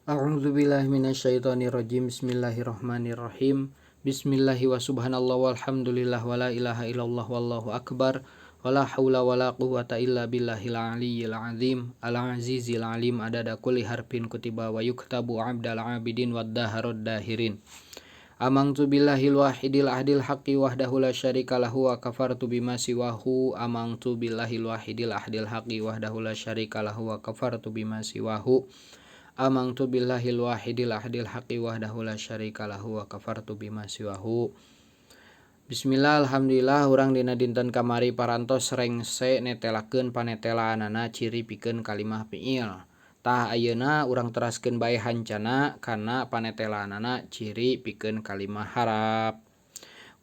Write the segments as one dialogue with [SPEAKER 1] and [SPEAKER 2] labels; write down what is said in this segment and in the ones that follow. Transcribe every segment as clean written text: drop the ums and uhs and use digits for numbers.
[SPEAKER 1] A'udzubillahi minasyaitonirrajim. Bismillahirrahmanirrahim. Bismillahi wa subhanallah walhamdulillah wala ilaha illallah wallahu akbar wala haula wala quwata illa billahil aliyyil azim al azizil alim adada kulli harfin kutiba wa yuktabu abdal abidin wad daharud dahirin. Amantu billahil wahidil ahdil haqqi wahdahu la syarika lahu wa kafartu bima siwahu. Amantu billahil wahidil ahdil haqqi wahdahu la syarika lahu wa kafartu bima siwahu. Amantu billahil wahidil ahdil haqqi wahdahu la syarika lahu wa kafartu bima siwahu. Bismillah, alhamdulillah, urang dina dinten kamari parantos rengse netelakeun panetelaanana ciri pikeun kalimah fiil. Tah ayeuna urang teraskeun bae hancana kana panetelaanana ciri pikeun kalimah harap.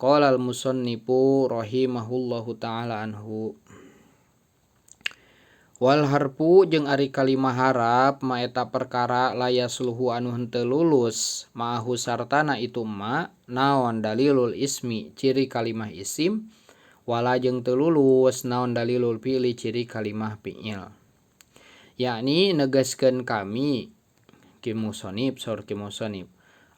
[SPEAKER 1] Qala al-musannifu rahimahullahu taala anhu. Wal harfu jeung ari kalimah harap maeta perkara layasluhu anu henteu lulus ma'ahu sartana itu ma naon dalilul ismi ciri kalimah isim wala jeung teu lulus naon dalilul fi'li ciri kalimah fi'il. Yakni negaskeun kami ki musonib saur ki musonib.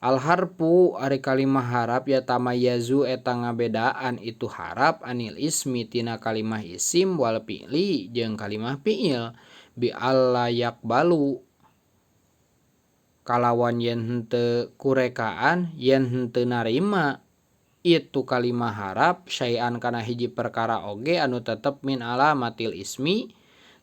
[SPEAKER 1] Al harfu ari kalimah harap ya tamayyazu eta ngabedaan itu harap anil ismi tina kalimah isim wal fi'li jeung kalimah fi'il bi alla yaqbalu kalawan yen henteu kurekaan yen henteu narima itu kalimah harap syai'an kana hiji perkara oge anu tetep min alamatil ismi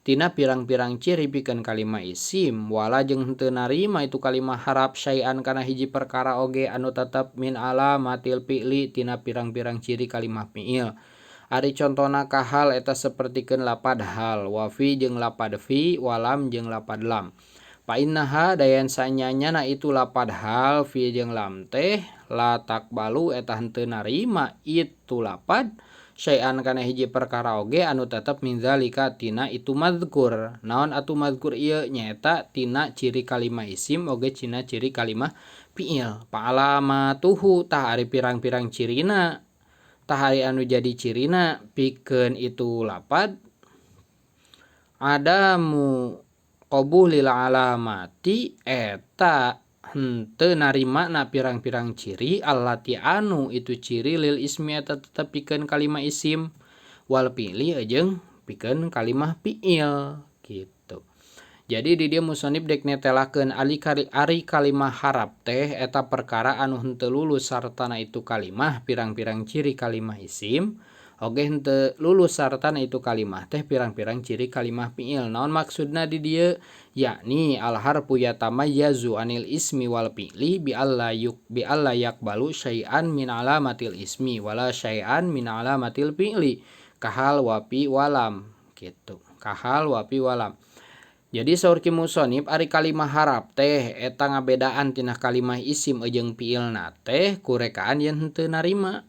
[SPEAKER 1] tina pirang-pirang ciri pikeun kalimah isim wala jeung henteu narima itu kalimah harap syai'an kana hiji perkara oge anu tetep min alamatil fi'li tina pirang-pirang ciri kalimah fi'il. Ari contona kahal eta sapertikeun lapad hal wa fi jeung lapad fi walam jeung lapad lam. Fa innaha dayan sanyanyana itu lapad hal fi jeung lam teh la takbalu eta henteu narima itu lapad syai'an kana hiji perkara oge anu tetep min zalika tina itu mazkur. Naon atuh mazkur ieu nyaeta tina ciri kalimah isim oge tina ciri kalimah fi'il. Fa alamatuhu tah ari pirang-pirang cirina tah ari anu jadi cirina pikeun itu lapad adamu qabulil alamati eta henteu narimana pirang-pirang ciri allati anu itu ciri lil ismi eta tetep pikeun kalimah isim wal fi'li jeung pikeun kalimah fi'il gitu. Jadi di dieu musonib dek netelakeun ari kalimah harap teh eta perkara anu henteu lulus sartana itu kalimah pirang-pirang ciri kalimah isim oge henteu lulus sartana itu kalimah teh pirang-pirang ciri kalimah fi'il. Naon maksudna di dieu? Yakni al harfu yatamayyazu anil ismi wal fi'li bi alla yuk bi alla yaqbalu syai'an min alamatil ismi wala syai'an min alamatil fi'li kahal wa fi walam gitu. Kahal wa fi walam. Jadi saur ki musonib ari kalimah harap teh eta ngabedaan tina kalimah isim jeung fi'ilna teh kurekaan yen henteu narima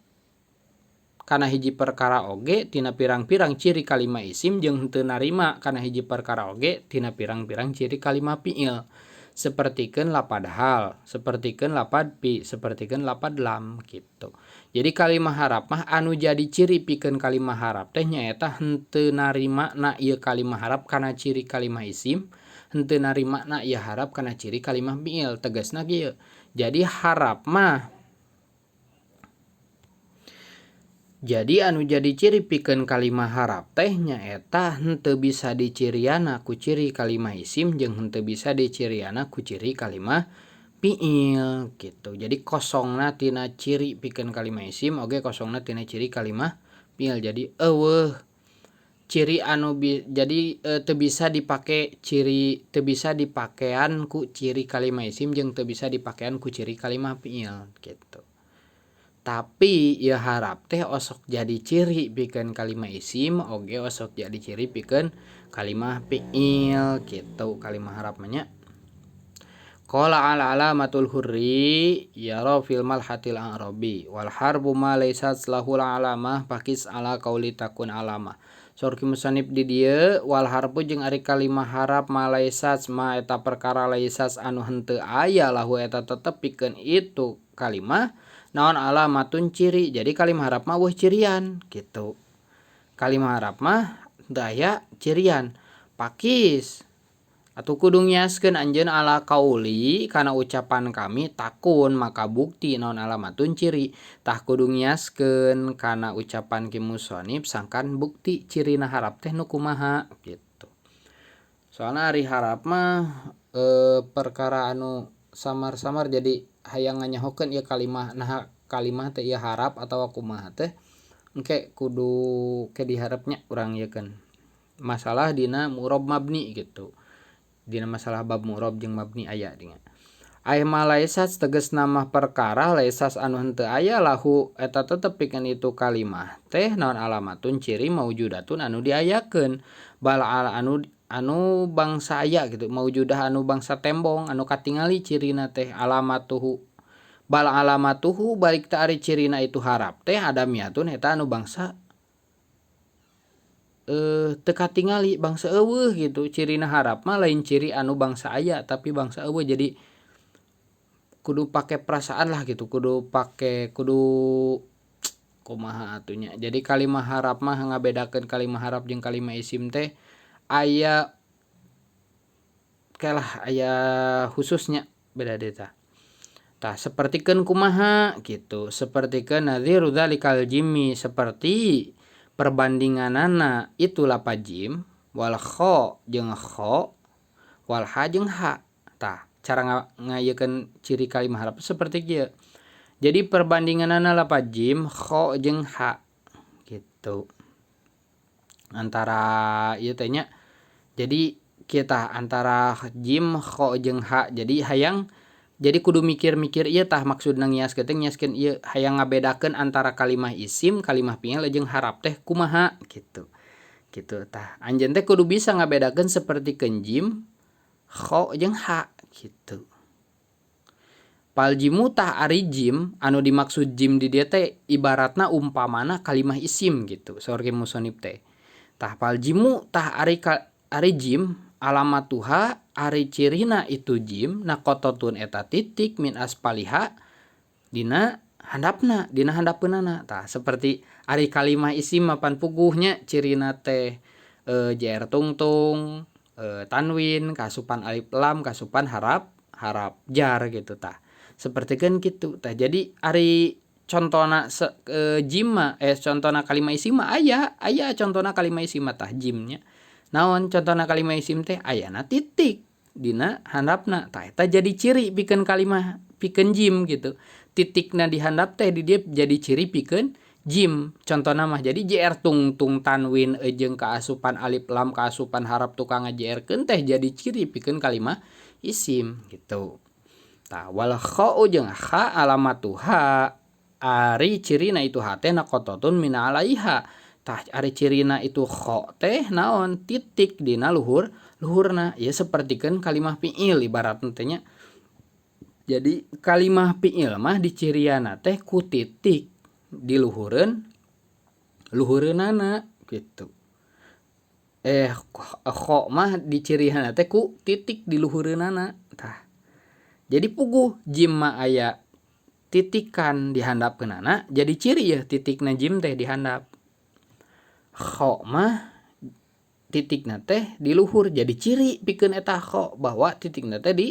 [SPEAKER 1] kana hiji perkara oge tina pirang-pirang ciri kalimah isim jeung henteu narima kana hiji perkara oge tina pirang-pirang ciri kalimah fi'il. Sapertikeun lapad hal, sapertikeun lapad fi, sapertikeun lapad lam gitu. Jadi kalimah harap mah anu jadi ciri pikeun kalimah harap teh nyaeta henteu narima na ieu kalimah harap kana ciri kalimah isim, henteu narima na ieu harap kana ciri kalimah fi'il. Tegasna kieu. Jadi harap mah jadi anu jadi ciri pikeun kalimah harap teh nyaeta henteu bisa diciriana ku ciri kalimah isim jeung henteu bisa diciriana ku ciri kalimah fi'il gitu. Jadi kosongna tina ciri pikeun kalimah isim oge kosongna tina ciri kalimah fi'il. Jadi eueuh ciri anu jadi teu bisa dipake ciri teu bisa dipakean ku ciri kalimah isim jeung teu bisa dipakean ku ciri kalimah fi'il gitu. Tapi ieu harap teh osok jadi ciri pikeun kalimah isim oge osok jadi ciri pikeun kalimah fi'il gitu. Kalimah harap mah nya. Qala al alamatul hurri yara fil malhatil a'rabi wal harbu ma laysat lahul alamah pakis ala qauli takun alamah. Saur ki musannif di dieu wal harfu jeung ari kalimah harap ma laysat ma eta perkara laysat anu henteu aya lahu eta tetep pikeun itu kalimah naon alamatun ciri. Jadi kalimah harap mah eueuh cirian gitu. Kalimah harap mah teu aya cirian. Pakis Atuh kudu ngiaskeun anjeun ala kauli kana ucapan kami takun maka bukti naon alamatun ciri. Tah kudu ngiaskeun kana ucapan ki musonib sangkan bukti cirina harap teh nu kumaha gitu. Soalna ari harap mah perkara anu samar-samar jadi hayang nganyahokeun ieu kalimah naha kalimah teh ieu harap atawa kumaha teh engke kudu ke diharapnya urang ieu keun. Masalah dina mu'rob mabni gitu. Dina masalah bab mu'rob jeung mabni aya dinya. Ai ma laisat tegasna mah perkara laisas anu henteu aya lahu eta tetep pikeun itu kalimah teh naon alamatun ciri maujudatun anu diayakeun bal ala anu bangsa aya gitu maujudah anu bangsa tembong anu katingali cirina teh alamatuhu bal alamatuhu balik teh ari cirina itu harap teh adamiatun eta anu bangsa teu katingali bangsa eueuh gitu. Cirina harap mah lain ciri anu bangsa aya tapi bangsa eueuh, jadi kudu pake perasaan lah gitu, kudu pake kudu kumaha atuh nya. Jadi kalimah harap mah ngabedakeun kalimah harap jeung kalimah isim teh aya kelah aya khususnya beda deui tah. Tah sapertikeun kumaha gitu, sapertikeun nadhiru dzalikal jimi seperti perbandinganana itu lafaz jim wal kha jeung kha wal ha jeung ha. Tah cara ngayekeun ciri kalimah harap seperti kieu. Jadi perbandinganana lafaz jim kha jeung ha gitu. Antara ieu teh nya. Jadi kita antara jim kha jeung ha. Jadi hayang jadi kudu mikir-mikir ieu tah maksudna ngiaskeun teh ngiaskeun ieu hayang ngabedakeun antara kalimah isim, kalimah fi'il jeung harap teh kumaha gitu. Gitu tah. Anjeun teh kudu bisa ngabedakeun sapertikeun jim, kha jeung ha gitu. Pal jimu tah ari jim anu dimaksud jim di dieu teh ibaratna umpamana kalimah isim gitu saur ki musonib teh. Tah pal jimu tah ari jim alamatuha ari cirina itu jim naqatatun eta titik min aspaliha dina handapna dina handapeunana. Tah seperti ari kalimah isim mapan puguhnya cirina teh jer tungtung tanwin kasupan alif lam kasupan harap harap jar gitu tah. Sapertikeun kitu tah. Jadi ari contona jim mah contona kalimah isim mah aya contona kalimah isim mah tah jimnya. Naon contona kalimah isim teh ayana titik dina handapna tah eta jadi ciri pikeun kalimah pikeun jim gitu. Titikna di handap teh di dieu jadi ciri pikeun jim. Contona mah jadi jr tungtung tanwin jeung kaasupan alif lam kaasupan harap tukang ngajerkeun teh jadi ciri pikeun kalimah isim gitu. Tah wal kha'u jeung kha alamatuha ari cirina itu ha teh naqatatun min alaiha. Tah ari cirina itu kha teh naon titik dina luhur luhurna ya sapertikeun kalimah fi'il ibaratna teh nya. Jadi kalimah fi'il mah diciriana teh ku titik di luhureun luhureunana gitu. Kha mah diciriana teh ku titik di luhureunana tah. Jadi puguh jim mah aya titikan di handapkeunana jadi ciri ya titikna jim teh di handap. Kha mah titikna teh di luhur jadi ciri pikeun eta kha bahwa titikna teh di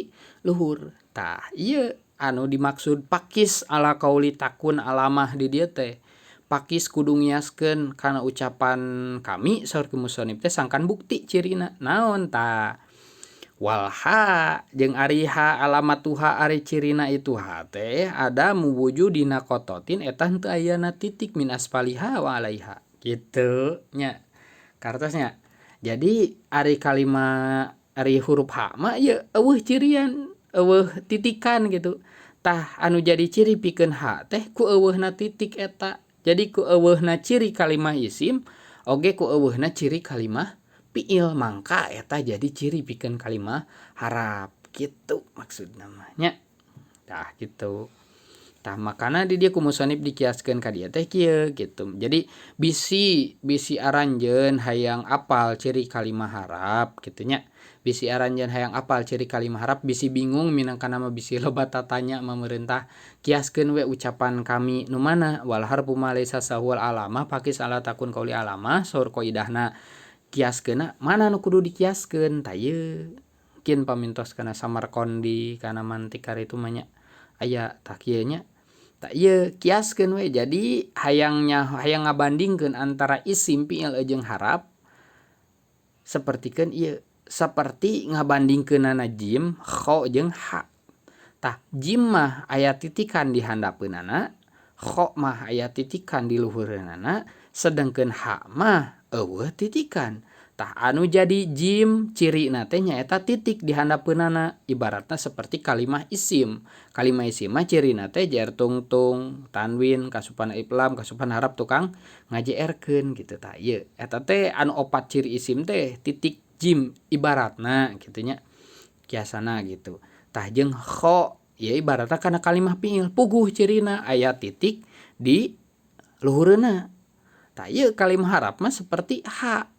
[SPEAKER 1] luhur. Tah ieu anu dimaksud pakis ala kauli takun alamah di dieu teh. Pakis kudu ngiaskeun kana ucapan kami saur ki musonib teh sangkan bukti cirina naon tah. Wal ha jeung ari ha alamatuha ari cirina itu ha teh ada muwujudina qatatin eta henteu ayana titik min aspaliha wa alaiha gitu nya kartosnya. Jadi ari kalima ari huruf ha mah ieu eueuh cirian eueuh titikan gitu. Tah anu jadi ciri pikeun ha teh ku eueuhna titik eta. Jadi ku eueuhna ciri kalimah isim oge ku eueuhna ciri kalimah fi'il mangka eta jadi ciri pikeun kalimah harap gitu maksudna mah nya. Tah gitu. Tah makana di dieu ku musonib dikiaskeun ka dieu teh kieu gitu. Jadi bisi aranjeun hayang apal ciri kalimah harap kitu nya. Bisi aranjeun hayang apal ciri kalimah harap bisi bingung minangkana mah bisi loba tatanya mamerintah kiaskeun we ucapan kami nu mana wal harfu ma laisa sahwal alamah pakis ala takun kauli alamah saur kaidahna kiaskeunna mana nu kudu dikiaskeun tah ieu Mungkin pamintos kana Samarkondi kana mantik karitu mah nya aya tah kieu nya. Tah ieu kiaskeun we jadi hayangnya hayang ngabandingkeun antara isim fiil jeung harap sapertikeun ieu saperti ngabandingkeunana jim kho jeung ha. Tah jim mah aya titikan di handapeunana, kho mah aya titikan di luhureunana, sedangkeun ha mah eueuh titikan. Tah anu jadi jim cirina teh nyaeta titik di handapeunana, ibaratna seperti kalimah isim. Kalimah isim mah cirina teh jer tungtung, tanwin, kasupan alif lam, kasupan harap tukang ngajeerkeun gitu. Tah ieu eta teh anu opat ciri isim teh titik jim ibaratna kitu nya kiasana gitu. Tah jeung kho ieu ibaratna kana kalimah fiil puguh cirina aya titik di luhureunna. Tah ieu kalimah harap mah seperti ha.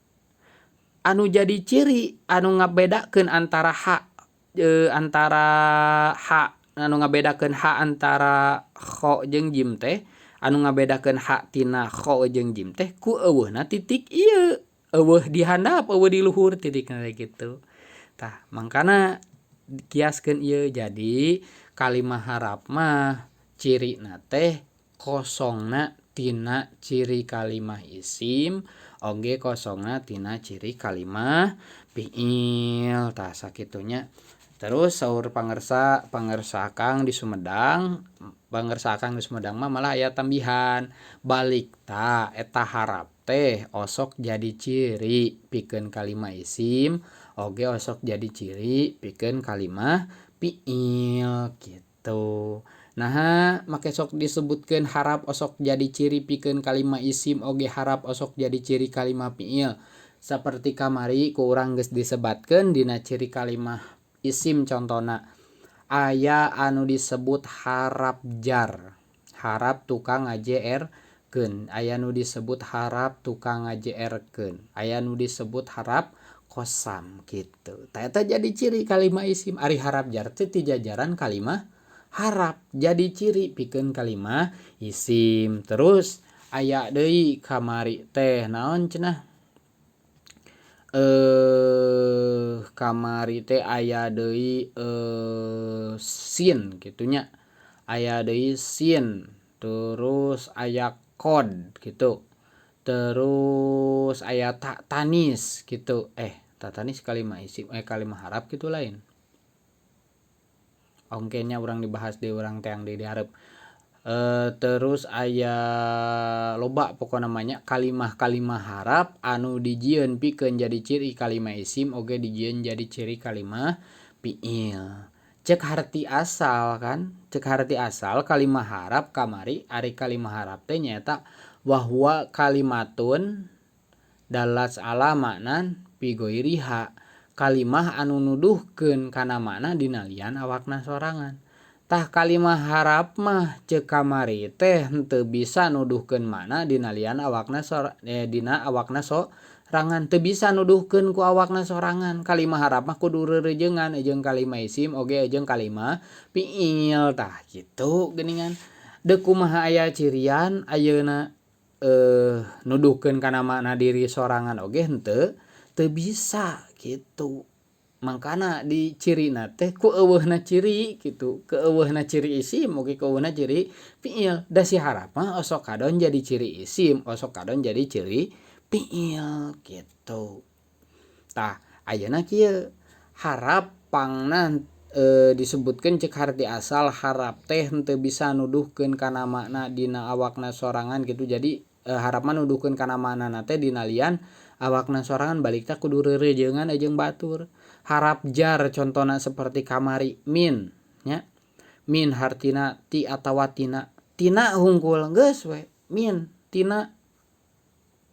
[SPEAKER 1] Anu jadi ciri anu ngabedakeun antara ha antara ha anu ngabedakeun ha antara kho jeung jim teh anu ngabedakeun ha tina kho jeung jim teh ku eueuhna titik ieu eueuh di handap eueuh di luhur titikna gitu. Tah mangkana kiaskeun ieu jadi kalimah harap mah cirina teh kosongna tina ciri kalimah isim oge kosongna tina ciri kalimah fiil. Tah sakitunya. Terus saur pangersa pangersa akang di Sumedang, pangersa akang di Sumedang mah malah aya tambihan balik ta eta harap teh osok jadi ciri pikeun kalimah isim oge osok jadi ciri pikeun kalimah fiil gitu. Nah, make sok disebutkeun harap osok jadi ciri pikeun kalimah isim oge harap osok jadi ciri kalimah fiil. Saperti kamari ku urang geus disebatkeun dina ciri kalimah isim contona aya anu disebut harap jar, harap tukang ngajeerkeun, aya nu disebut harap tukang ngajeerkeun, aya nu disebut harap kosam gitu. Tah eta jadi ciri kalimah isim. Ari harap jar teh ti jajaran kalimah harap jadi ciri pikeun kalimah isim. Terus aya deui kamari teh naon cenah kamari teh aya deui sin kitu nya, aya deui sin, terus aya kod gitu, terus aya ta tanis gitu. Ta tanis kalimah isim kalimah harap gitu lain. Ongkenya urang dibahas di urang teang di hareup. Terus aya loba pokona mah nya kalimah-kalimah harap anu dijieun pikeun jadi ciri kalimah isim oge dijieun jadi ciri kalimah fiil. Cek harti asal kan, cek harti asal kalimah harap kamari ari kalimah harap teh nyaeta wahwa kalimatun dalas ala maknan fi ghairiha, kalimah anu nuduhkeun kana makna dina lian awakna sorangan. Tah kalimah harap mah ceuk kamari teh henteu bisa nuduhkeun makna dina lian awakna dina awakna sorangan, teu bisa nuduhkeun ku awakna sorangan. Kalimah harap mah kudu rerejengan jeung kalimah isim oge jeung kalimah fiil. Tah kitu geuningan. Deuk kumaha aya cirian ayeuna nuduhkeun kana makna diri sorangan oge henteu teu bisa gitu. Mangkana di cirina teh ku eueuhna ciri gitu, keeueuhna ciri isim oge keeueuhna ciri fiil. Da si harap mah osok kadon jadi ciri isim, osok kadon jadi ciri fiil gitu. Tah ayeuna kieu harap pangna disebutkeun cek harti asal harap teh henteu bisa nuduhkeun kana makna dina awakna sorangan gitu. Jadi harap mah nuduhkeun kana maknana teh dina lian awakna sorangan, balikna kudu reurejeungan jeung batur. Harap jar contona seperti kamari min nya, min hartina ti atawa tina, tina hungkul geus we min tina,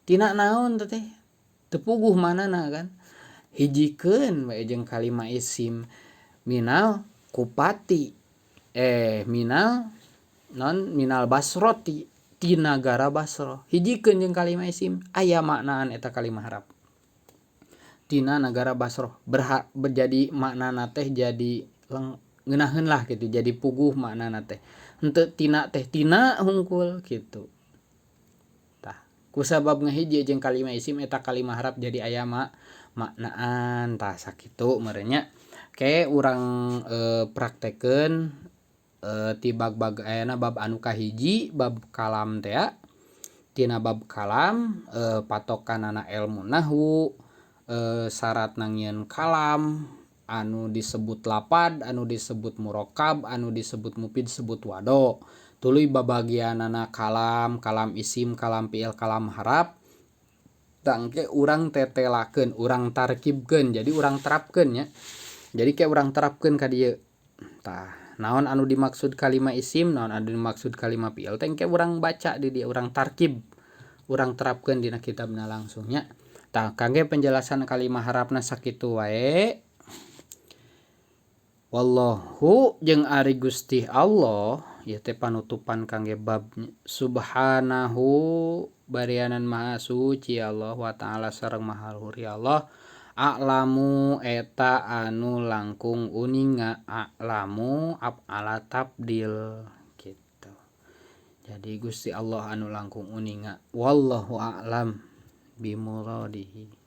[SPEAKER 1] tina naon teh teu puguh manana kan. Hijikeun we jeung kalimah isim minal kupati minal non minal basroti ti nagara Basro. Hijikeun jeung kalimah isim aya maknaan eta kalimah harap tina nagara Basro, berhak berjadi maknana teh jadi ngeunaheun lah gitu, jadi puguh maknana teh henteu tina teh tina hungkul gitu. Tah kusabab ngahiji jeung kalimah isim eta kalimah harap jadi aya maknaan. Tah sakitu meureun nya. Ke urang praktekeun ti bag-bag ayeuna bab anu kahiji bab kalam teh ya. Tina bab kalam patokanana ilmu nahwu, syaratna nyieun kalam anu disebut lapad, anu disebut murokab, anu disebut mufid, disebut wado. Tuluy babagianana kalam, kalam isim, kalam fiil, kalam harap. Tangke urang tetelakeun, urang tarkibkeun, jadi urang terapkeun nya. Jadi kayak urang terapkeun ka dieu. Tah, naon anu dimaksud kalima isim, naon anu dimaksud kalima fiil teh engke urang baca di dieu, urang tarkib, urang terapkeun dina kitabna langsung nya. Tah, kangge penjelasan kalima harapna sakitu wae. Wallahu jeung ari Gusti Allah ieu teh panutupan kangge bab subhanahu barianan maha suci Allah wa ta'ala sareng maha luhur ya Allah a'lamu eta anu langkung uninga a'lamu af'ala tabdil gitu. Jadi Gusti Allah anu langkung uninga wallahu a'lam bimuradihi.